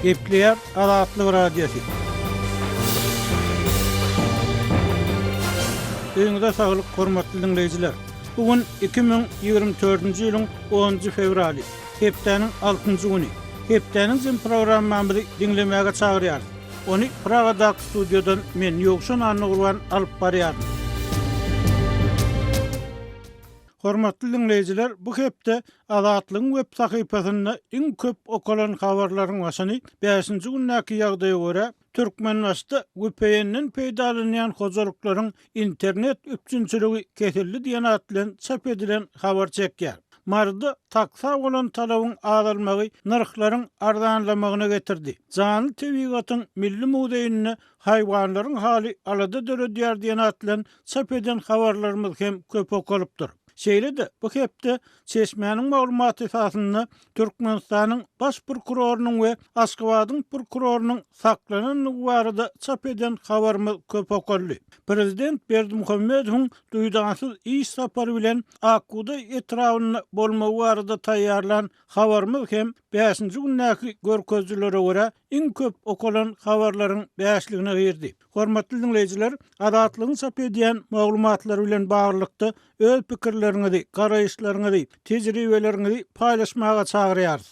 Gepleýär Azatlyk Radiosy. Öýüňize saglyk, hormatly diňleýjiler! Bu gün 2024-nji ýylyň onunjy fewraly, hepdäniň altynjy güni. Hepdäniň jemi programmamyzy diňlemäge çagyrýarys. Ony Pragadaky studiýadan men, Ýowşan Annagurban alyp barýaryn. Hormatly diňleýjiler, bu hepde Azatlygyň web sahypasynda iň köp okalan habarlaryň başyny bäşinji gündäki ýagdaýa görä, Türkmenbaşyda VPN-den peýdalanýan hojalyklaryň internet üpjünçiligi kesildi diýen at bilen çap edilen habar çekýär. Maryda taksa bolan talabyň azalmagy nyrhlaryň arzanlamagyna getirdi. Janly tebigatyň milli muzeýinde haýwanlaryň haly alada döredýär diýen at bilen çap eden habarlarymyz hem köp okalypdyr. Şeýle-de, bu hepde çeşmäniň maglumaty esasynda Türkmenistanyň Baş prokurorynyň we Aşgabadyň prokurorynyň saklanandygy barada çap eden habarymyz köp okaldy. Prezident Berdimuhamedowyň duýdansyz iş sapary bilen Akbugdaý etrabynda bolmagy barada taýýarlan habarymyz hem bäşinji gündäki görkezijilere görä iň köp okalan habarlaryň bäşligine girdi. Hormatly diňleýjiler, Azatlygyň çap edýän maglumatlary bilen baglylykda öz pikirleriňizi, garaýyşlaryňyzy, tejribeleriňizi paýlaşmaga çagyrýarys.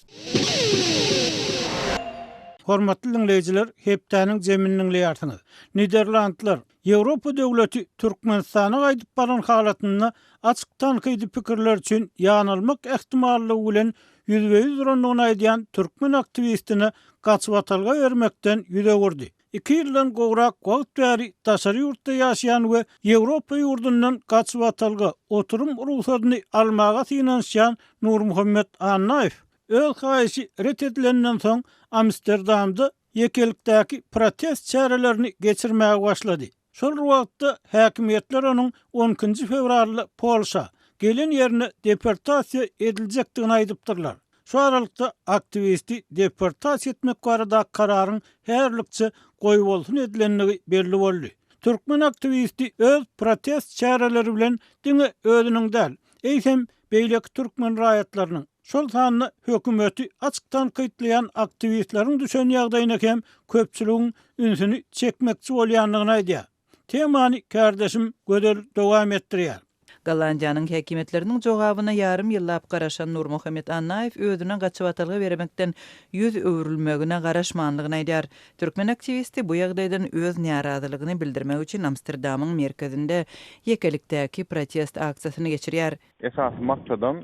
Hormatly diňleýjiler, hepdäniň jemini diňleýärsiňiz. Niderlandlar, Ýewropa döwleti Türkmenistana gaýdyp baran halatynda açyk tankydy pikirler üçin ýanalmak ähtimallygy bilen ýüzbe-ýüz durandygyny aýdýan türkmen aktiwistine gaçybatalga bermekden ýüz öwürdi. Iki ýyldan gowrak wagt bäri daşary ýurtda ýaşaýan we Ýewropa ýurdundan gaçybatalga, oturum rugsadyny almaga synanyşýan Nurmuhammet Annaýew öz haýyşy ret edilenden soň Amsterdamda ýekelikdäki protest çärelerini geçirmäge başlady. Şol bir wagtda, häkimiýetler onuň on ikinji fewralda Polşa, gelen ýerine deportasiýa ediljekdigini aýdypdyrlar. Şu aralykda, aktiwisti deportasiýa etmek baradaky kararyň häzirlikçe goýbolsun edilendigi belli boldy. Türkmen aktiwisti öz protest çäreleri bilen diňe özüniň däl, eýsem, beýleki türkmen raýatlarynyň, şol sanda hökümeti açyk tankytlaýan aktiwistleriň düşen ýagdaýyna hem köpçüligiň ünsüni çekmekçi bolýandygyny aýdýar. Temany kärdeşim Gözel dowam etdirýär. Gollandiýanyň häkimiýetleriniň jogabyna ýarym ýyllap garaşan Nurmuhammet Annaýew özüne gaçybatalga bermekden ýüz öwrülmegine garaşmanlygyny aýdýar. Türkmen aktiwisti bu ýagdaýdan öz närazylygyny bildirmek üçin Amsterdamyň merkezinde ýekelikdäki protest aksiýasyny geçirýär. Esasy maksadam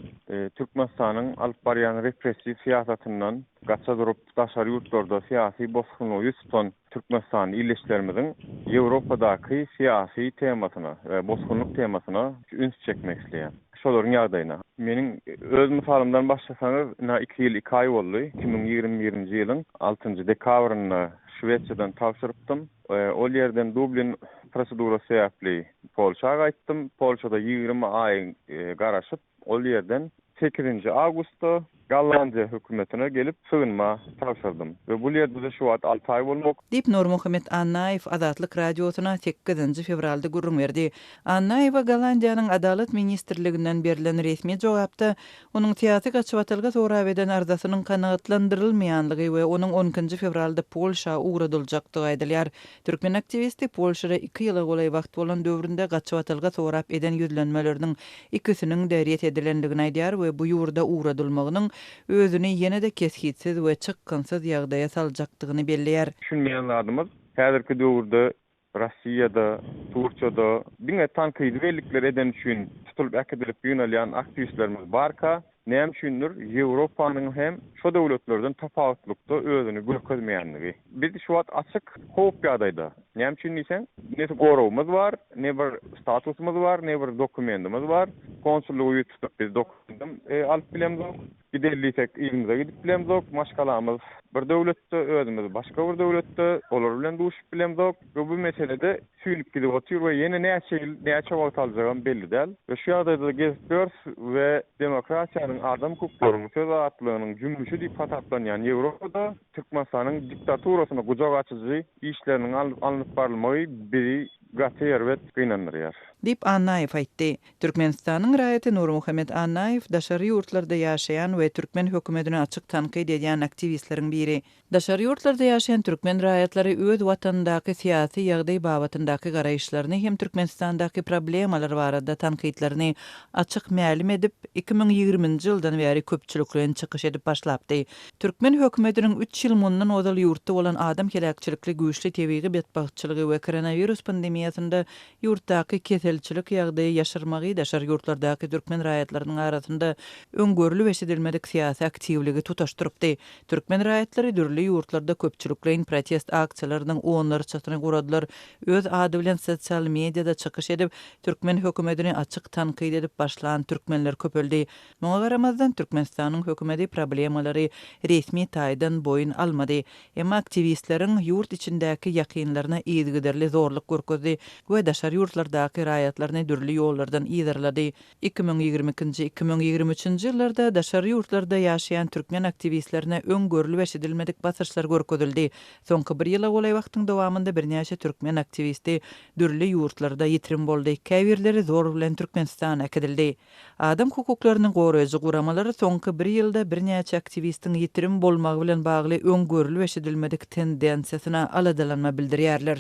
Türkmenistanyň alyp barýan repressiw syýasatyndan gaça durup, daşary ýurtlarda syýasy bosgunlyga ýüz tutan türkmenistanly ildeşlerimiziň Ýewropadaky syýasy temasyna we bosgunlyk temasyna üns çekmek isleýän. Şolaryň ýagdaýyna. Meniň öz mysalymdan başlasaňyz, ynha iki ýyl iki aý boldy. 2021-nji ýylyň altynjy dekabrynda Şwesiýadan tabşyrypdym. Ol ýerden Dublin prosedurasy sebäpli Polşa gaýtdym. Polşada 20 aý garaşyp, ol ýerden sekizinji awgustda Gollandiýa hökümetine gelip sygynma tabşyrdym we bul ýerde-de şu wagt alty aý bolmak. Diýip, Nurmuhammet Annaýew Azatlyk Radiosyna sekizinji fewralda gürrüň berdi. Annaýewe Gollandiýanyň Adalat ministrliginden berlen resmi jogapda Onuň syýasy gaçybatalga sorap eden arzasynyň kanagatlandyrylmaýanlygy we onuň on ikinji fewralda Polşa ugradyljakdygy aýdylýar. Türkmen aktiwisti Polşada iki ýyla golaý wagt bolan döwründe gaçybatalga sorap eden ýüzlenmeleriniň ikisiniň-de ret edilendigini aýdýar we bu ýurda ugradylmagynyň özüni ýene-de kesgitsiz we çykgynsyz ýagdaýa saljakdygyny belleýär. Düşünmeýän zadymyz, häzirki döwürde Russiýada, Turkiýada diňe tankydy bellikler edeni üçin tutulyp äkidilip ýygnalýan aktiwistlerimiz barka, näme üçindir Ýewropanyň hem şo döwletlerden tapawutlykda özüni görkezmeýänligi. Biz şu wagt açyk howp ýagdaýda. Näme üçin diýseň, ne goragymyz bar, ne bir statusymyz bar, ne bir dokumendimiz bar. Konsullyga ýüz tutup biz dokumendem alyp bilemzok. Gideli diýsek yzymyza gidip bilemzok, maşgalamyz bir döwletde, özümiz başga bir döwletde, olar bilen duşup bilemzok we bu meselede süýnüp gidip otyr we ýene näçe ýyl, näçe wagt aljagam belli däl. We şu ýagdaýda-da gezip ýörüs we demokratiýanyň, adam hukuklarynyň, söz azatlygynyň jümmüşi diýip hasaplanýan Ýewropada Türkmenistanyň diktaturasyna gujak açyjy işleriniň alnyp barylmagy bizi. gaty erbet gynandyrýar. Diýip, Annaýew aýtdy. Türkmenistanyň raýaty Nurmuhammet Annaýew daşary ýurtlarda ýaşaýan we türkmen hökümetini açyk tankyt edýän aktiwistleriň biri. Daşary ýurtlarda ýaşaýan türkmen raýatlary öz watanyndaky syýasy ýagdaý babatyndaky garaýyşlaryny hem Türkmenistandaky problemalar barada tankytlaryny açyk mälim edip, 2020-nji ýyldan bäri köpçülikleýin çykyş edip başlapdy. Türkmen hökümetiniň üç ýyl mundan ozal ýurtda bolan adam heläkçilikli güýçli tebigy betbagtçylygy we koronawirus pandemiýasynda ýurtdaky keselçilik ýagdaýy ýaşyrmagy daşary ýurtlardaky türkmen raýatlarynyň arasynda öň görlüp-eşidilmedik syýasy aktiwligi tutaşdyrypdy. Türkmen raýatlary dürli ýurtlarda köpçülikleýin protest aksiýalarynyň onlarçasyny guradylar, öz ady bilen sosial mediada çykyş edip, türkmen hökümetini açyk tankyt edip başlan türkmenler köpeldi. Muňa garamazdan, Türkmenistanyň hökümeti problemalary resmi taýdan boýun almady. Emma aktiwistleriň ýurt içindäki ýakynlaryna yzygiderli zorluk görkezdi we daşary ýurtlardaky raýatlaryny dürli ýollardan yzarlady. 2022-nji, 2023-nji ýyllarda daşary ýurtlarda ýaşaýan türkmen aktiwistlerine öň görlüp-eşidilmedik basyşlar görkezildi. Soňky bir ýyla golaý wagtyň dowamynda birnäçe türkmen aktiwisti dürli ýurtlarda ýitirim boldy, käbirleri zor bilen Türkmenistana äkidildi. Adam hukuklaryny goraýjy guramalar soňky bir ýylda birnäçe aktiwistiň ýitirim bolmagy bilen bagly öň görlüp-eşidilmedik tendensiýasyna aladalanma bildirýärler.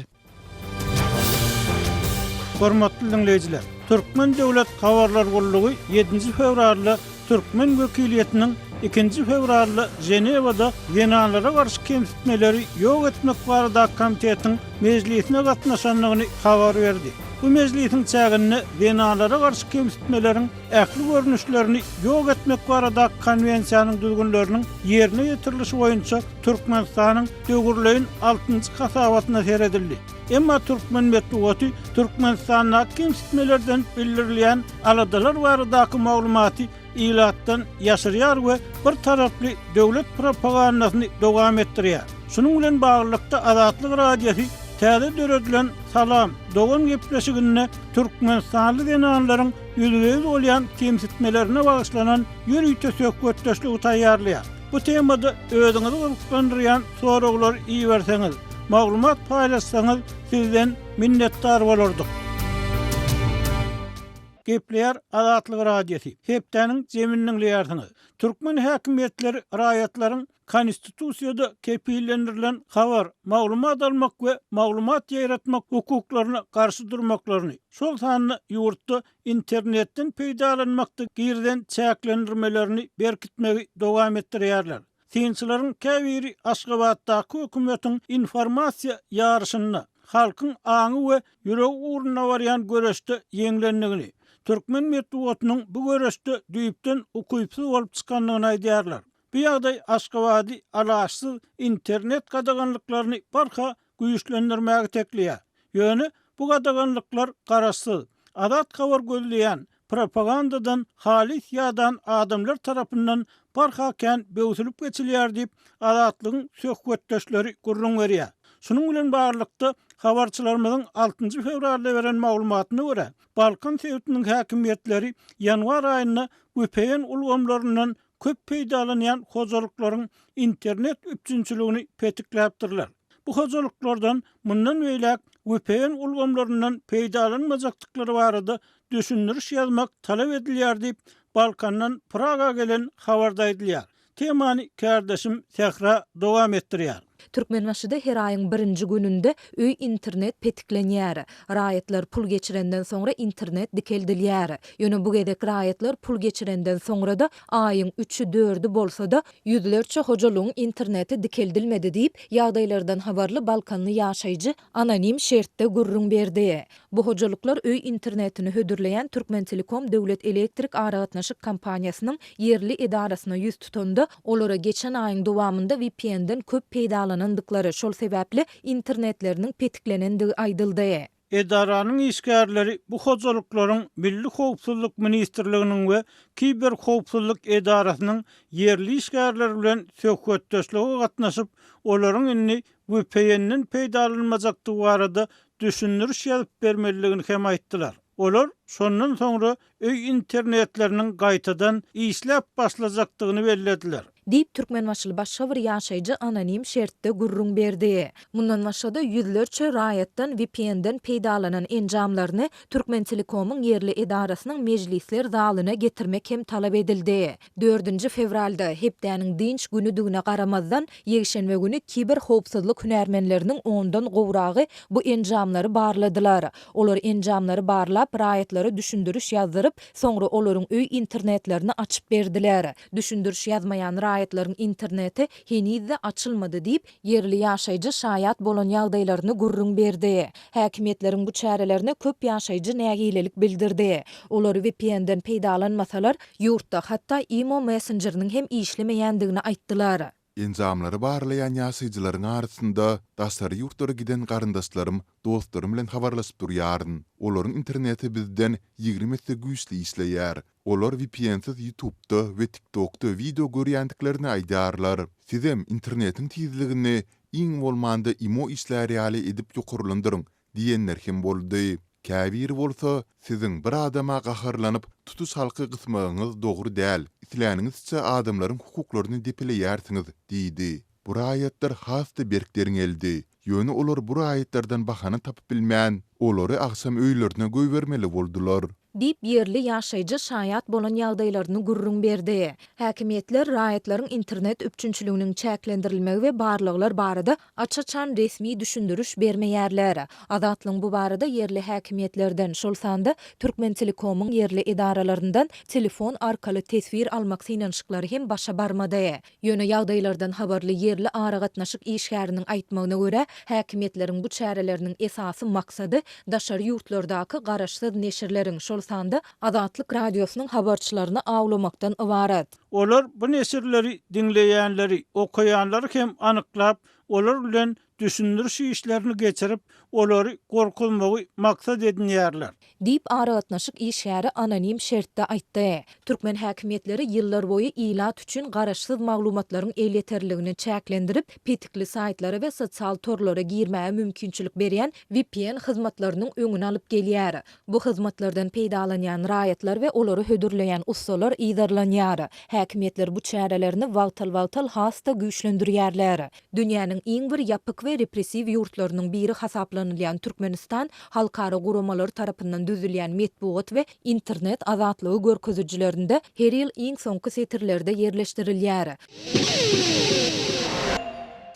Hormatly diňleýjiler! Türkmen döwlet habarlar gullugy ýedinji fewralda türkmen wekiliýetiniň ikinji fewralda Ženewada zenanlara garşy kemsitmeleri ýok etmek baradaky komitetiň mejlisine gatnaşandygyny habar berdi. Bu mejlisiň çäginde zenanlara garşy kemsitmeleriň ähli görnüşlerini ýok etmek baradaky Konwensiýanyň düzgünleriniň ýerine ýetirilişi boýunça Türkmenistanyň döwürleýin altynjy hasabatyna seredildi. Emma türkmen metbugaty Türkmenistandaky kemsitmelerden bildirilýän aladalar baradaky maglumaty ilatdan ýaşyrýar we bir taraply döwlet propagandasyny dowam etdirýär. Şunuň bilen baglylykda Azatlyk Radiosy täze döredilen Salam, dogan gepleşiginde türkmenistanly zenanlaryň ýüzbe-ýüz bolýan kemsitmelerine bagyşlanan ýörite söhbetdeşligi taýýarlaýar. Bu temada özüňizi gyzyklandyrýan soraglary iberseňiz, maglumat paýlaşsaňyz sizden minnetdar bolardyk. Gepleýär Azatlyk Radiosy. Hepdäniň jemini diňleýärsiňiz. Türkmen häkimiýetleri raýatlaryň Konstitusiýada kepillendirilen habar, maglumat almak we maglumat ýaýratmak hukuklaryna garşy durmaklaryny, şol sanda ýurtda internetden peýdalanmakda girizen çäklendirmelerini berkitmegi dowam etdirýärler. Synçylaryň käbiri Aşgabatdaky hökümetiň informasiýa ýaryşynda halkyň aňy we ýüregi ugrunda barýan göreşde ýeňlendigini, türkmen metbugatynyň bu göreşde düýpden ukypsyz bolup çykandygyny aýdýarlar. Bu ýagdaý Aşgabady alaçsyz internet gadaganlyklaryny barha güýçlendirmäge itekleýär. Ýöne bu gadaganlyklar garaşsyz, azat habar gözleýän, propagandadan halys ýadan adamlar tarapyndan barha kän böwsülip geçilýär diýip, Azatlygyň söhbetdeşleri gürrüň berýär. Şunuň bilen baglylykda, habarçylarymyzyň altynjy fewralda beren maglumatyna görä, Balkan sebitiniň häkimiýetleri ýanwar aýynda vpn ulgamlaryndan köp peýdalanýan hojalyklaryň internet üpjünçiligini petikläpdirler. Bu hojalyklardan mundan beýläk vpn ulgamlaryndan peýdalanmajakdyklary barada düşündiriş ýazmak talap edilýär diýip, Balkandan Praga gelen habarda aýdylýar. Temany kärdeşim Sähra dowam etdirýär. Türkmenbaşyda her aýyň birinji gününde öý internet petiklenýär. Raýatlar pul geçirenden soňra internet dikeldilýär. Ýöne bu gezek raýatlar pul geçirenden soňra-da aýyň üçi, dördi bolsa-da, ýüzlerçe hojalygyň interneti dikeldilmedi diýip, ýagdaýlardan habarly balkanly ýaşaýjy anonim şertde gürrüň berdi. Bu hojalyklar öý internetini hödürleýän Türkmentelekom döwlet elektrik aragatnaşyk kompaniýasynyň ýerli edarasyna ýüz tutanda, olara geçen aýyň dowamynda VPN-den köp peýdalanandyklary, şol sebäpli internetleriniň petiklenendigi aýdyldy. Edaranyň işgärleri bu hojalyklaryň Milli howpsuzlyk ministrliginiň we Kiberhowpsuzlyk edarasynyň ýerli işgärleri bilen söhbetdeşlige gatnaşyp, olaryň indi VPN-den peýdalanmajakdygy barada düşündiriş ýazyp bermelidigini hem aýtdylar. Olar. şondan soňra öý internetleriniň gaýtadan işläp başlajakdygyny bellediler. Diýip, türkmenbaşyly başga bir ýaşaýjy anonim şertde gürrüň berdi. Mundan başga-da, ýüzlerçe raýatdan VPN-den peýdalanan enjamlaryny Türkmentelekomyň ýerli edarasynyň mejlisler zalyna getirmek hem talap edildi. Dördünji fewralda, hepdäniň dynç günüdigine garamazdan, ýekşenbe güni kiberhowpsuzlyk hünärmenleriniň ondan gowragy bu enjamlary barladylar. Olar enjamlary barlap, raýatlara düşündiriş ýazdyryp, soňra olaryň öý internetlerini açyp berdiler. Düşündiriş ýazmaýan raýatlaryň interneti heniz-de açylmady diýip, ýerli ýaşaýjy şaýat bolan ýagdaýlaryny gürrüň berdi. Häkimiýetleriň bu çärelerine köp ýaşaýjy nägilelik bildirdi. Olar VPN-den peýdalanmasalar, ýurtda hatda imo messenjeriniň hem işlemeýändigini aýtdylar. Enjamlary barlaýan ýaşaýjylaryň arasynda daşary ýurtlara giden garyndaşlarym, dostlarym bilen habarlaşyp durýaryn. Olaryň interneti bizden 20 esse güýçli işleýär. Olar VPN-siz YouTube-da we TikTok-da wideo görýändiklerini aýdýarlar. Sizem internetiň tizligini iň bolmanda imo işlär ýaly edip ýokarlandyryň diýenler hem boldy. Käbiri bolsa, Siziň bir adama gaharlanyp, tutuş halky gysmagyňyz dogry däl, isläniňizçe adamlaryň hukuklaryny depeleýärsiňiz diýdi. Bu raýatlar has-da berk derňeldi. Ýöne olar bu raýatlardan bahana tapyp bilmän, olary agşam öýlerine goýbermeli boldular. Diýip, ýerli ýaşaýjy şaýat bolan ýagdaýlaryny gürrüň berdi. Häkimiýetler raýatlaryň internet üpjünçiliginiň çäklendirilmegi we barlaglar barada aç-açan resmi düşündiriş bermeýärler. Azatlygyň bu barada ýerli häkimiýetlerden, şol sanda Türkmentelekomyň ýerli edaralaryndan telefon arkaly teswir almak synanyşyklary hem başa barmady. Ýöne ýagdaýlardan habarly ýerli aragatnaşyk işgäriniň aýtmagyna görä, häkimiýetleriň bu çäreleriniň esasy maksady daşary ýurtlardaky garaşsyz neşirleriň, şol sanda Azatlyk Radiosynyň habarçylaryny awlamakdan ybarat. Olar bu neşirleri diňleýänleri, okaýanlary hem anyklap, olar bilen düşündiriş işlerini geçirip, olary gorkuzmagy maksat edinýärler. Diýip, aragatnaşyk işgäri anonim şertde aýtdy. Türkmen häkimiýetleri ýyllarboýy ilat üçin garaşsyz maglumatlaryň elýeterliligini çäklendirip, petikli saýtlara we sosial torlara girmäge mümkinçilik berýän VPN hyzmatlarynyň öňüni alyp gelýär. Bu hyzmatlardan peýdalanýan raýatlar we olary hödürleýän ussalar yzarlanýar. Häkimiýetler bu çärelerini wagtal-wagtal has-da güýçlendirýärler. Dünýäniň iň bir ýapyk we repressiw ýurtlarynyň biri hasaplanylýan Türkmenistan halkara guramalary tarapyndan düzülýän metbugat we internet azatlygy görkezijilerinde her ýyl iň soňky setirlerde ýerleşdirilýär.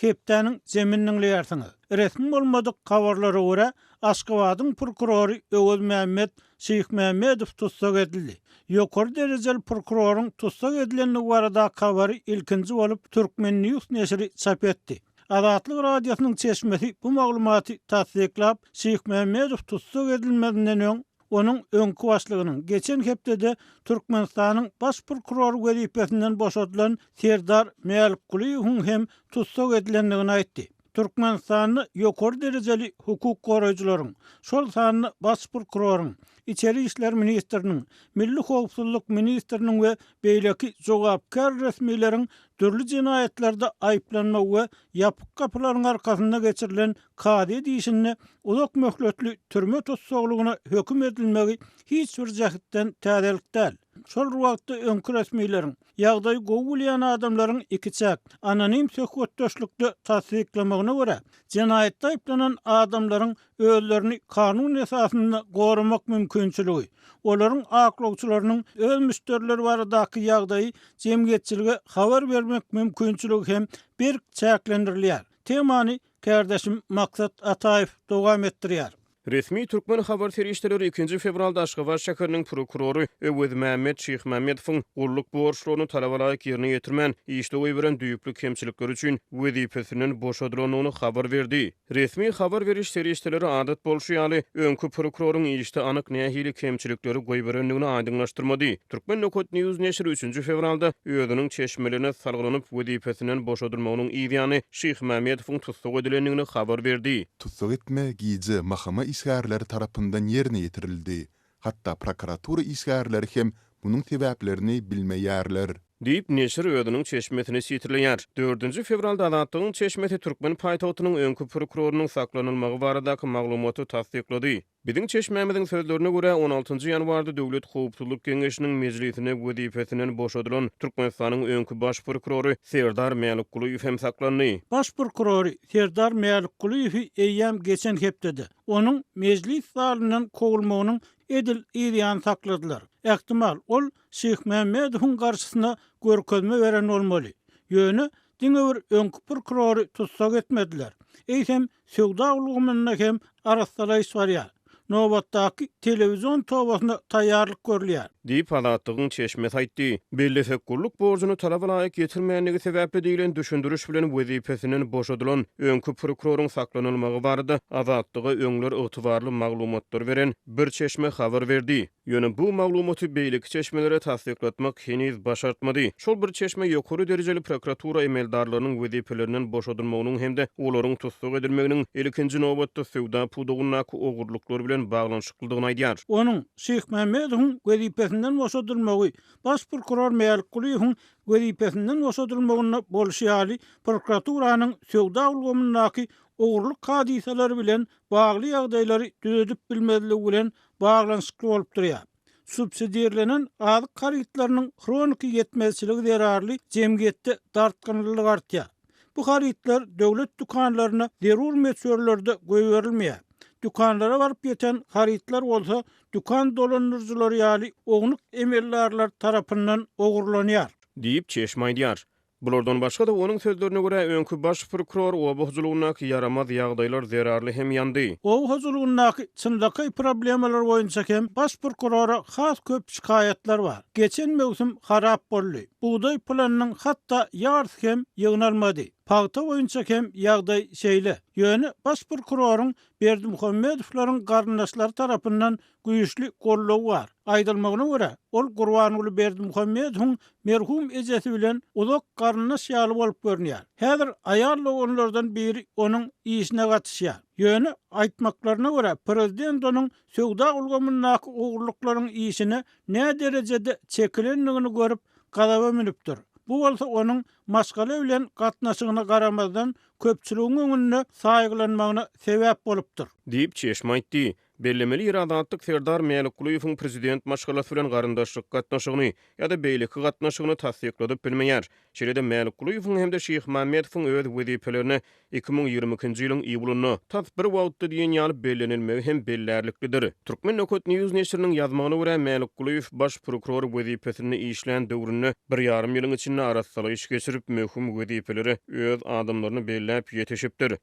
Hepdäniň jemini diňleýärsiňiz. Resmi bolmadyk habarlara görä, Aşgabadyň prokurory Öwezmämmet Şyhmämmedow tussag edildi. Ýokary derejeli prokuroryň tussag edilendigi baradaky habary ilkinji bolup Turkmen. News neşiri çap etdi. Azatlyk Radiosynyň çeşmesi bu maglumaty tassyklap, Şyhmämmedow tussag edilmezinden öň, onuň öňki başlygynyň, geçen hepdede Türkmenistanyň Baş prokurory wezipesinden boşadylan Serdar Mälikgulyýewiň hem tussag edilendigini aýtdy. Türkmenistanda ýokary derejeli hukuk goraýjylaryň, şol sanda Baş prokuroryň, Içeri işler ministriniň, Milli howpsuzlyk ministriniň we beýleki jogapkär resmileriň dürli jenaýatlarda aýyplanmagy we ýapyk gapylaryň arkasynda geçirilen kazyýet işinde uzak möhletli türme tussaglygyna höküm edilmegi hiç bir jähtden täzelik däl. Şol bir wagtda öňki resmileriň, Ýagdaýy gowy bilýän adamlaryň ikiçäk, anonim söhbetdeşlikde tassyklamagyna görä, jenaýatda aýyplanan adamlaryň özlerini kanun esasynda goramak mümkinçiligi, olaryň aklawçylarynyň öz müşderileri baradaky ýagdaýy jemgyýetçilige habar bermek mümkinçiligi hem berk çäklendirilýär. Temany kärdeşim Maksat Ataýew dowam etdirýär. Resmi türkmen habar serişdeleri ikinji fewralda Aşgabat şäheriniň prokurory Öwezmämmet Şyhmämmedowyň gulluk borçlaryny talaba laýyk ýerine ýetirmän, işde goýberen düýpli kemçilikleri üçin wezipesinden boşadylandygyny habar berdi. Resmi habar beriş serişdeleri adat bolşy ýaly, öňki prokuroryň işde anyk nähili kemçilikleri goýberendigini aýdyňlaşdyrmady. Turkmen. News neşiri üçünji fewralda özüniň çeşmelerine salgylanyp, wezipesinden boşadylmagynyň yzýany Şyhmämmedowyň tussag edilendigini habar berdi. Tussag etme gije MHM işgärleri tarapyndan ýerine ýetirildi. Hatda prokuratura işgärleri hem munuň sebäplerini bilmeýärler. Diýip, neşir özüniň çeşmesini sitirleýär. Dördünji fewralda Azatlygyň çeşmesi türkmen paýtagtynyň öňki prokurorynyň saklanylmagy baradaky maglumaty tassyklady. Biziň çeşmämiziň sözlerine görä, on altynjy ýanwarda Döwlet howpsuzlyk geňeşiniň mejlisinde wezipesinden boşadylan Türkmenistanyň öňki baş prokurory Serdar Mälikgulyýew hem saklandy. Baş prokurory Serdar Mälikgulyýewi eýýäm geçen hepdede, onuň mejlis zalyndan kowulmagynyň edil yz ýany sakladylar. Ähtimal, ol Şyhmämmedowyň garşysyna görkezme beren bolmaly. Ýöne diňe bir öňki prokurory tussag etmediler. Eýsem, söwda ulgamynda hem arassalaýyş barýar. Nobatdaky telewizion tobasyna taýýarlyk görülýär. Diýip, Azatlygyň çeşmesi aýtdy. Bellesek, gulluk borjuny talaba laýyk ýetirmändigi sebäpli diýlen düşündiriş bilen wezipesinden boşadylan öňki prokuroryň saklanylmagy barada Azatlyga öňler ygtybarly maglumatlary beren bir çeşme habar berdi. Ýöne bu maglumaty beýleki çeşmelere tassyklatmak heniz başartmady. Şol bir çeşme ýokary derejeli prokuratura emeldarlarynyň wezipelerinden boşadylmagynyň hem-de olaryň tussag edilmeginiň ilkinji nobatda söwda pudagyndaky ogurlyklar bilen baglanyşyklydygyny aýdýar. Onuň, Şyhmämmedowyň wezipesinden boşadylmagy, baş prokuror Mälikgulyýewiň wezipesinden boşadylmagynda bolşy ýaly, prokuraturanyň söwda ulgamyndaky ogurlyk hadysalary bilen bagly ýagdaýlary düzedip bilmezligi bilen baglanyşykly bolup durýar. Subsidirlenen azyk harytlarynyň hroniki ýetmezçiligi zerarly jemgyýetde dartgynlylyk artýar. Bu harytlar döwlet dükanlaryna zerur möçberlerde goýberilmeýär. Dükanlara baryp ýeten harytlar bolsa dükan dolandyryjylary ýaly ownuk emeldarlar tarapyndan ogurlanýar. Diýip, çeşme aýdýar. Bulardan başga-da, onuň sözlerine görä, öňki baş prokuror oba hojalygyndaky ýaramaz ýagdaýlar zerarly hem ýandy. Oba hojalygyndaky çynlakaý problemalar boýunça hem baş prokurora has köp şikaýatlar bar. Geçen möwsüm harap boldy. Bugdaý planynyň hatda ýarysy hem ýygnalmady. Pagta boýunça hem ýagdaý şeýle. Ýöne baş prokuroryň Berdimuhamedowlaryň garyndaşlary tarapyndan güýçli goldaw bar. Aýdylmagyna görä, ol Gurbanguly Berdimuhamedowyň merhum ejesi bilen uzak garyndaş ýaly bolup görünýär. Häzir aýal doganlardan biri onuň işine gatyşýar. Ýöne, aýtmaklaryna görä, prezident onuň söwda ulgamyndaky ogurlyklaryň işine näderejede çekilendigini görüp, gazaba münüpdir. Bu bolsa onuň maşgala bilen gatnaşygyna garamazdan, köpçüligiň öňünde saýgylanmagyna sebäp bolupdyr. Diýip, çeşme aýtdy. Bellemeli ýeri Azatlyk Serdar Mälikgulyýewiň prezident maşgalasy bilen garyndaşlyk gatnaşygyny ýa-da beýleki gatnaşygyny tassykladyp bilmeýär. Şeýle-de Mälikgulyýewiň hem-de Şyhmämmedowyň öz wezipelerine 2022-nji ýylyň iýulynda, tas bir wagtda diýen ýaly bellenilmegi hem bellärliklidir. Turkmen Nokat News neşiriniň ýazmagyna görä, Mälikgulyýew baş prokuror wezipesinde işlän döwründe bir ýarym ýylyň içinde arassalaýyş geçirip, möhüm wezipelere öz adamlaryny belläp ýetişipdir.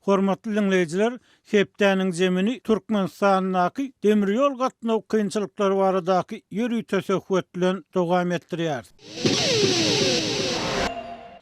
Hormatly diňleýjiler, hepdäniň zemini Türkmenistandaky demir ýol gatnaw kynçylyklary baradaky ýörite söhbet bilen dowam etdirýäris.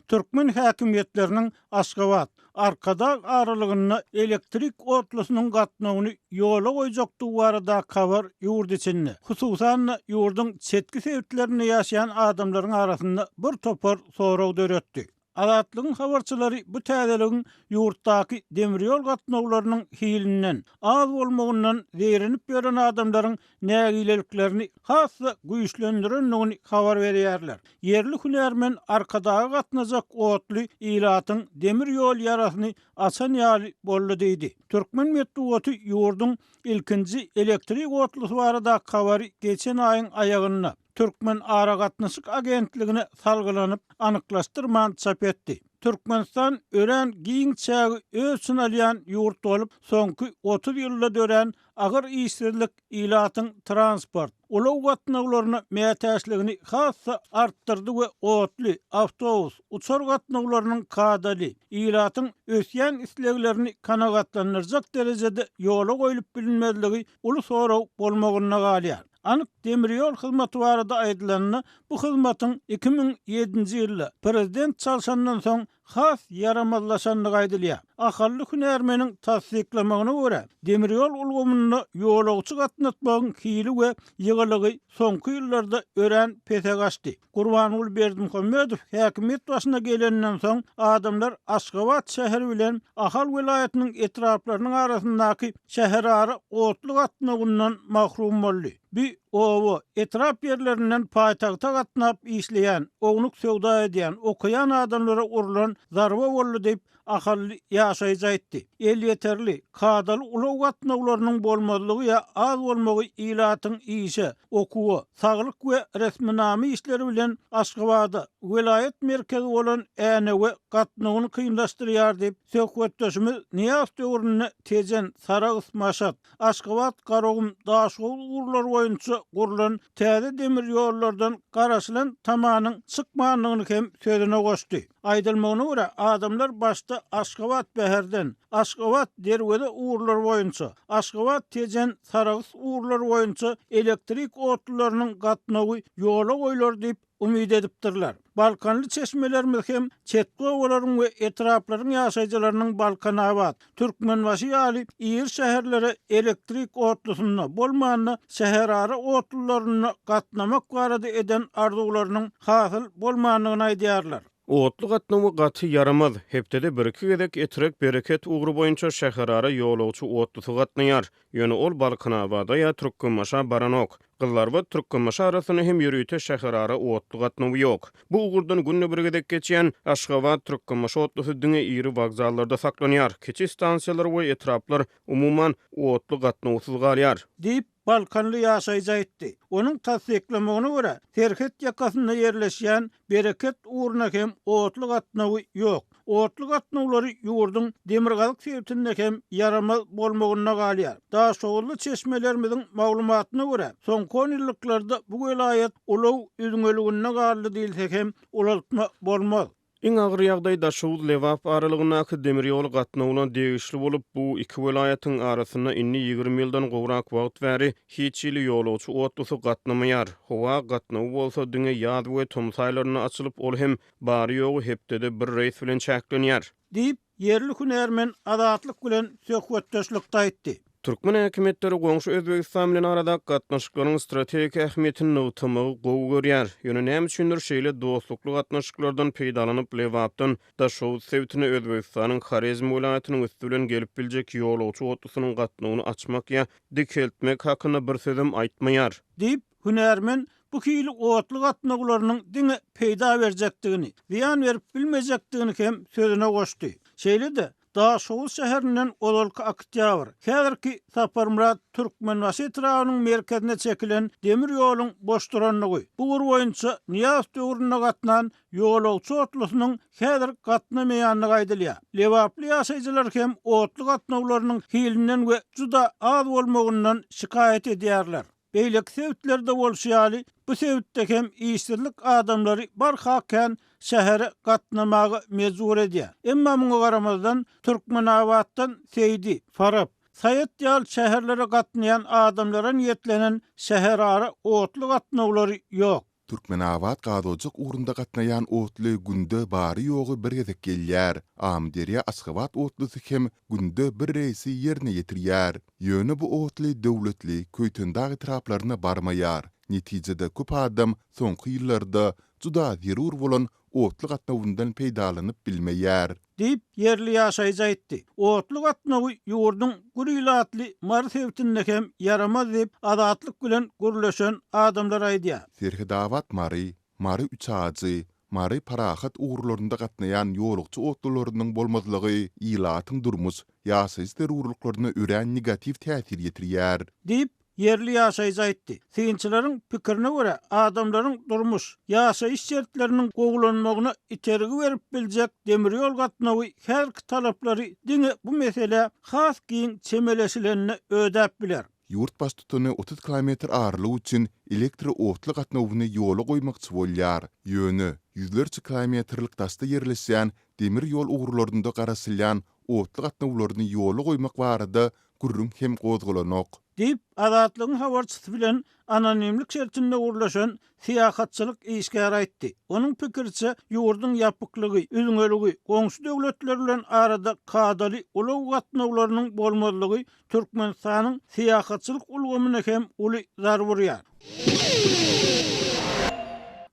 Türkmen häkimiýetleriniň Aşgabat, Arkadag aralygynda elektrik otlusynyň gatnawyny ýola goýjakdygy baradaky habar ýurt içinde, hususan-da, ýurduň çetki sebitlerinde ýaşaýan adamlaryň arasynda bir topar sorag döretdi. Azatlygyň habarçylary bu täzeligiň ýurtdaky demir ýol gatnawlarynyň hilinden, az bolmagyndan zeýrenip ýören adamlaryň nägileliklerini has-da güýçlendirendigini habar berýärler. Ýerli hünärmen Arkadaga gatnajak otly ilatyň demir ýol ýarasyny açan ýaly boldy diýdi. Türkmen metbugaty ýurduň ilkinji elektrik otlusy baradaky habary geçen aýyň aýagynda, Türkmenaragatnaşyk agentligine salgylanyp, anyklaşdyrman çap etdi. Türkmenistan örän giň çägi öz içine alýan ýurt bolup, soňky 30 ýylda dörän agyr işsizlik ilatyň transport, ulag gatnawlaryna mätäçligini has-da artdyrdy we otly, awtobus, uçar gatnawlarynyň kadaly, ilatyň ösýän isleglerini kanagatlandyrjak derejede ýola goýlup bilinmezligi uly sorag bolmagynda galýar. Anyk demir ýol hyzmaty barada aýdylanda, bu hyzmatyň 2007-nji ýylda prezident çalşandan soň has ýaramazlaşandygy aýdylýar. Ahally hünärmeniň tassyklamagyna görä, demir ýol ulgamynda ýolagçy gatnatmagyň hili we ýygylygy soňky ýyllarda örän pese gaçdy. Gurbanguly Berdimuhamedow häkimiýet başyna geleninden soň, adamlar Aşgabat şäheri bilen Ahal welaýatynyň etraplarynyň arasyndaky şäherara otly gatnawyndan mahrum boldy. Bu. Oba, etrap ýerlerinden paýtagta gatnap işleýän, ownuk söwda edýän, okaýan adamlara urlan zarba boldy diýip, ahally ýaşaýjy aýtdy. Elýeterli, kadaly ulag gatnawlarynyň bolmazlygy ýa az bolmagy ilatyň işe, okuwa, saglyk we resminama işleri bilen Aşgabada, welaýat merkezi bolan Änewe gatnawyny kynlaşdyrýar diýip, söhbetdeşimiz Nyýazow döwründe Tejen, Sarahs, Maşat, Aşgabat, Garagum, Daşoguz ugurlary boýunça gurlan täze demir ýollardan garaşylan tamanyň çykmandygyny hem sözüne goşdy. Aýdylmagyna görä, adamlar başda Aşgabat, Bäherden, Aşgabat, Derweze ugurlary boýunça, Aşgabat, Tejen, Sarahs ugurlary boýunça elektrik otlularynyň gatnawy ýola goýlar diýip umyt edipdirler. Balkanly çeşmelerimiz hem çetki obalaryň we etraplaryň ýaşaýjylarynyň Balkanabat, Türkmenbaşy ýaly iri şäherlere elektrik otlusynda, bolmanda şäherara otlularynda gatnamak barada eden arzuwlarynyň hasyl bolmandygyny aýdýarlar. Otly gatnawy gaty ýaramaz. Hepdede bir-iki gezek Etrek Bereket ugry boýunça şäherara ýolagçy otlusy gatnaýar. Ýöne ol Balkanabada ýa Türkmenbaşa baranok. Gyzlarbat, Türkmenbaşy arasynda hem ýörite şäherara otly gatnawy ýok. Bu ugurdan günde bir gezek geçýän Aşgabat, Türkmenbaşy otlusy diňe iri wokzallarda saklanýar. Kiçi stansiýalar we etraplar, umuman, otly gatnawsyz galýar. Diýip, balkanly ýaşaýjy aýtdy. Onuň tassyklamagyna görä, serhet ýakasynda ýerleşýän Bereket ugruna hem otly gatnawy ýok. Otly gatnawlary ýurduň demirgazyk sebitinde hem ýaramaz bolmagynda galýar. Daşoguzly çeşmelerimiziň maglumatyna görä, soňky onýyllyklarda bu welaýat ulag üzňeliginde galdy diýilse hem ulaltma bolmaz. Iň agyr ýagdaý Daşoguz-Lebap aralygyndaky demir ýol gatnawyna degişli bolup, bu iki welaýatyň arasynda indi 20 ýyldan gowrak wagt bäri hiç hili ýolagçy otlusy gatnamaýar. Howa gatnawy bolsa diňe ýaz we tomus aýlarynda açylyp, ol hem bary-ýogy hepdede bir reýs bilen çäklenýär. Diýip, ýerli hünärmen Azatlyk bilen söhbetdeşlikde aýtdy. Türkmen häkimiýetleri goňşy Özbegistan bilen aradaky gatnaşyklaryň strategik ähmiýetini nygtamagy gowy görýär. Ýöne näme üçindir şeýle dostlukly gatnaşyklardan peýdalanyp Lebapdan Daşoguz sebitine Özbegistanyň Horezm welaýatynyň üsti bilen gelip biljek ýolagçy otlusynyň gatnawyny açmak ýa dikeltmek hakynda bir sözem aýtmaýar. Diýip, hünärmen bu hili otly gatnawlarynyň diňe peýda berjekdigini, zyýan berip bilmejekdigini hem sözüne goşdy. Şeýle-de, Daşoguz şäherinden ozalky Oktýabr, häzirki Saparmyrat Türkmenbaşy etrabynyň merkezine çekilen demir ýoluň boş durandygy, bu ugur boýunça Nyýazow döwründe gatnan ýolagçy otlusynyň häzir gatnamaýandygy aýdylýar. Lebaply ýaşaýjylar hem otly gatnawlarynyň hilinden we juda az bolmagyndan şikaýat edýärler. Beýleki sebitlerde bolşy ýaly, bu sebitde hem işsizlik adamlary barha kän şähere gatnamaga mejbur edýär. Emma muňa garamazdan, Türkmenabatdan Seýdi, Farap, Saýat ýaly şäherlere gatnaýan adamlara niýetlenen şäherara otly gatnawlary ýok. Türkmenabat Gazojak ugrunda gatnaýan otly günde bary-ýogy bir gezek gelýär. Amyderýa-Aşgabat otlusy hem günde bir reýsi ýerine ýetirýär. Ýöne bu otly Döwletli, Köýtendag etraplaryna barmaýar. Netijede köp adam soňky ýyllarda juda zerur bolan otly gatnawyndan peýdalanyp bilmeýär. Diýip, ýerli ýaşaýjy aýtdy. Otly gatnawy ýurduň gür ilatly Mary sebitinde hem ýaramaz diýip, Azatlyk bilen gürleşen adamlar aýdýar. Serhetabat-Mary, Mary-Üçajy, Mary-Parahat ugurlarynda gatnaýan ýolagçy otlularynyň bolmazlygy ilatyň durmuş, ýaşaýyş zerurlyklaryna örän negatiw täsir ýetirýär. Diýip, Ýerli ýaşaýjy aýtdy. Synçylaryň pikirine görä, adamlaryň durmuş, ýaşaýyş şertleriniň gowulanmagyna itergi berip biljek demir ýol gatnawy häzirki talaplary diňe bu meselä has giň çemeleşilende ödäp biler. Ýurt baştutany 30 kilometr aralyk üçin elektro otly gatnawyny ýola goýmakçy bolýar. Ýöne, ýüzlerçe kilometrlik daşda ýerleşýän demir ýol ugurlarynda garaşylýan otly gatnawlaryny ýola goýmak barada gürrüň hem gozgalanok. Diýip, Azatlygyň habarçysy bilen anonimlik şertinde gürleşen syýahatçylyk işgäri aýtdy. Onuň pikiriçe, ýurduň ýapyklygy, üzňeligi, goňşy döwletler bilen arada kadaly ulag gatnawlarynyň bolmazlygy Türkmenistanyň syýahatçylyk ulgamyna hem uly zarba urýar.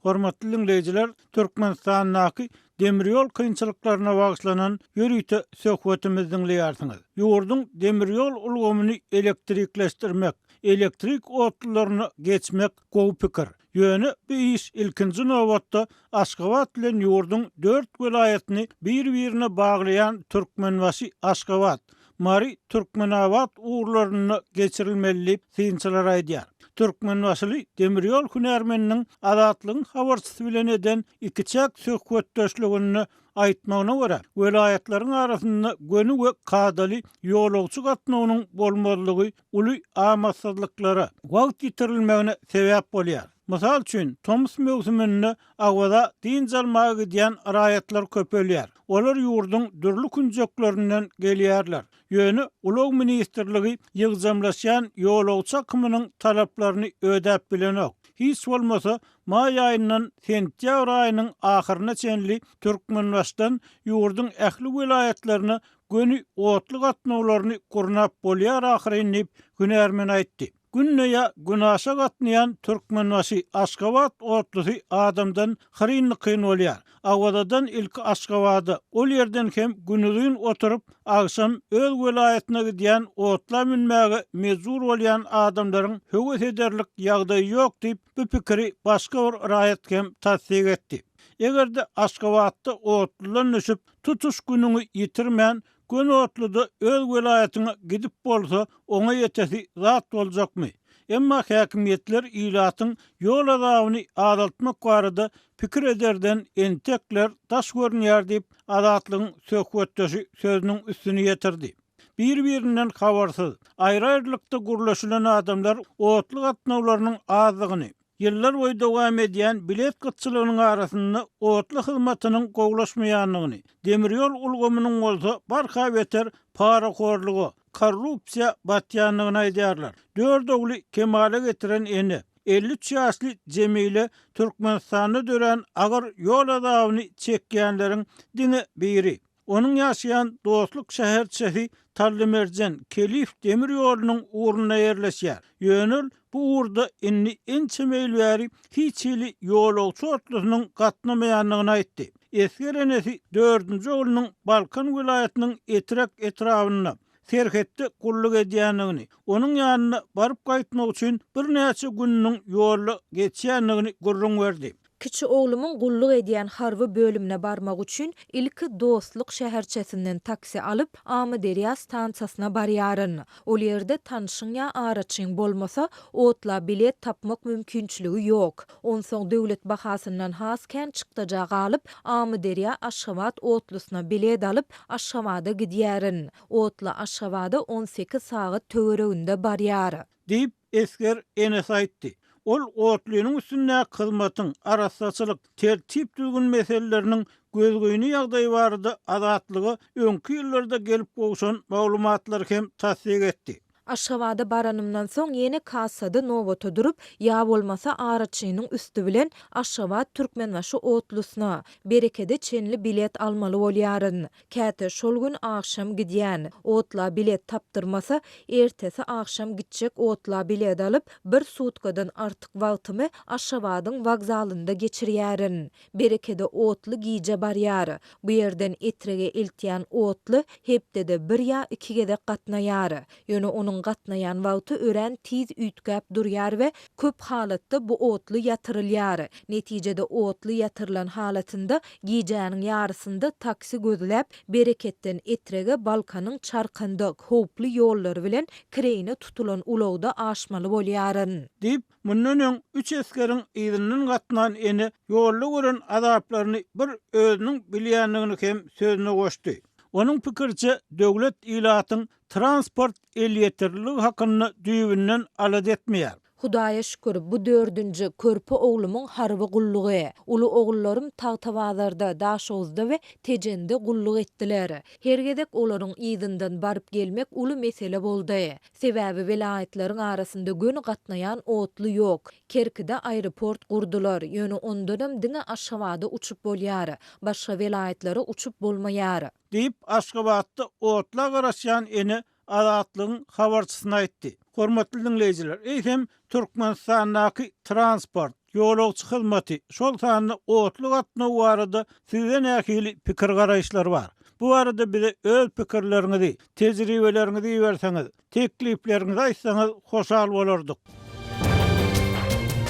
Hormatly diňleýjiler, Türkmenistandaky demir ýol kynçylyklaryna bagyşlanan ýörite söhbetimizi diňleýärsiňiz. Ýurduň demir ýol ulgamyny elektrikleşdirmek, Elektrik otlularyna geçmek gowy pikir. Ýöne bu iş ilkinji nobatda Aşgabat bilen ýurduň dört welaýatyny bir-birine baglaýan Türkmenbaşy, Aşgabat, Mary, Türkmenabat ugurlarynda geçirilmeli diýip, synçylar aýdýar. Türkmenbaşyly demir ýol hünärmeniniň Azatlygyň habarçysy bilen eden ikiçäk söhbetdeşliginde aýtmagyna görä, welaýatlaryň arasynda göni we kadaly ýolagçy gatnawynyň bolmazlygy uly amatsyzlyklara, wagt ýitirilmegine sebäp bolýar. Mysal üçin, tomus möwsüminde Awaza dynç almaga gidýän raýatlar köpelýär. Olar ýurduň dürli künjeklerinden gelýärler. Ýöne Ulag ministrligi ýygjamlaşýan ýolagçy akymynyň talaplaryny ödäp bilenok. Hiç bolmasa, maý aýyndan sentýabr aýynyň ahyryna çenli Türkmenbaşydan ýurduň ähli welaýatlaryna göni otly gatnawlaryny gurnap bolýar ahyryn diýip, hünärmen aýtdy. Günde ýa günaşa gatnaýan Türkmenbaşy, Aşgabat otlusy adamdan hyryn-dykyn bolýar. Awazadan ilki Aşgabada, ol ýerden hem günuzyn oturyp, agşam öz welaýatyna gidýän otla münmäge mejbur bolýan adamlaryň höwes ederlik ýagdaýy ýok diýip, bu pikiri başga bir raýat hem tassyk etdi. Eger-de Aşgabatda otludan düşüp, tutuş günüňi ýitirmän, göni otluda öz welaýatyňa gidip bolsa, oňa ýetesi zat boljakmy? Emma häkimiýetler ilatyň ýol azabyny azaltmak barada pikir ederden entekler daş görünýär diýip, Azatlygyň söhbetdeşi sözüniň üstüni ýetirdi. Bir-birinden habarsyz, aýry-aýrylykda gürleşilen adamlar otly gatnawlarynyň azdygyny, Ýyllar boýy dowam edýän bilet gytçylygynyň arasynda otly hyzmatynyň gowulaşmaýandygyny, demir ýol ulgamynyň bolsa barha beter parahorluga, korrupsiýa batýandygyny aýdýarlar. Dört ogly kemala getiren ene, 53 ýaşly Jemile Türkmenistanda dörän agyr ýol azabyny çekýänleriň diňe biri. Onuň ýaşaýan Dostluk şäherçesi Tallymerjen, Kelif demir ýolunyň ugrunda ýerleşýär. Ýöne ol bu ugurda indi ençeme ýyl bäri hiç hili ýolagçy otlusynyň gatnamaýandygyny aýtdy. Esger enesi dördünji oglunyň Balkan welaýatynyň Etrek etrabynda, serhetde gulluk edýändigini, onuň ýanyna baryp gaýtmak üçin birnäçe gününiň ýolda geçýändigini gürrüň berdi. Kiçi oglumyň gulluk edýän harby bölümine barmak üçin ilki Dostluk şäherçesinden taksi alyp, Amyderýa stansiýasyna barýaryn. Ol ýerde tanşyň ýa araçyň bolmasa, otla bilet tapmak mümkinçiligi ýok. Onsoň döwlet bahasyndan has kän çykdaja galyp, Amyderýa Aşgabat otlusyna bilet alyp, Aşgabada gidýärin. Otly Aşgabada on sekiz sagat töwereginde barýar. Diýip, esger enesi aýtdy. Ol otlynyň üstündäki hyzmatyň, arassaçylyk, tertip-düzgün meseleleriniň gözgyny ýagdaýy barada Azatlyga öňki ýyllarda gelip gowşan maglumatlary hem tassyk etdi. Aşgabada baranymdan soň ýene kassada nobata durup, ýa bolmasa araçynyň üsti bilen Aşgabat-Türkmenbaşy otlusyna, Berekede çenli bilet almaly bolýaryn. Käte şol gün agşam gidýän. Otla bilet tapdyrmasa, ertesi agşam gitjek otla bilet alyp, bir sutkadan artyk wagtymy Aşgabadyň wokzalynda geçirýärin. Berekede otly gije barýar. Bu ýerden Etrege eltýän otly hepdede bir ýa iki gezek gatnaýar. Ýöne onuň gatnaýan wagty örän tiz üýtgäp durýar we köp halatda bu otly ýatyrylýar. Netijede otly ýatyrylan halatynda gijäniň ýarysynda taksi gözläp, Bereketden Etrege Balkanyň çarkandak, howply ýollary bilen kireýine tutulan ulagda aşmaly bolýaryn. Diýip, mundan öň üç esgeriň yzyndan gatnan ene ýolda gören azaplaryny bir özüniň bilýändigini hem sözüne goşdy. Onuň pikiriçe, döwlet ilatyň transport elýeterliligi hakynda düýbünden alada etmeýär. Hudaýa şükür, bu dördünji, körpe oglumyň harby gullugy. Uly ogullarym Tagtabazarda, Daşoguzda we Tejende gulluk etdiler. Her gezek olaryň yzyndan baryp-gelmek uly mesele boldy. Sebäbi welaýatlaryň arasynda göni gatnaýan otly ýok. Kerkide aeroport gurdular, ýöne ondanam diňe Aşgabada uçup bolýar. Başga welaýatlara uçup bolmaýar. Diýip, Aşgabatda otla garaşýan ene Azatlygyň habarçysyna aýtdy. Hormatly diňleýjiler, eýsem, Türkmenistandaky transport, ýolagçy hyzmaty, şol sanda otly gatnawy barada sizde nähili pikir-garaýyşlar bar? Bu barada bize öz pikirleriňizi, tejribeleriňizi iberseňiz, Teklipleriňizi aýtsaňyz hoşal bolardyk.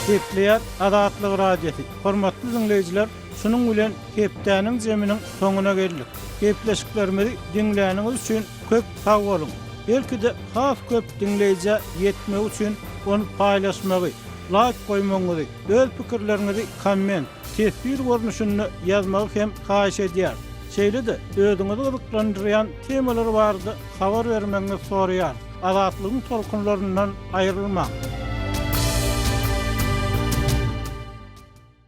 Gepleýär Azatlyk Radiosy. Hormatly diňleýjiler, şunuň bilen hepdäniň jeminiň soňuna geldik. Gepleşiklerimizi diňläniňiz üçin köp sag boluň! Belki-de has köp diňleýjä ýetmegi üçin ony paýlaşmagy, laýk goýmagyňyzy, öz pikirleriňizi komment, teswir görnüşinde ýazmagy hem haýyş edýäris. Şeýle-de özüňizi gyzyklandyrýan temalar barada habar bermegiňizi soraýarys. Azatlygyň tolkunlaryndan aýrylmaň!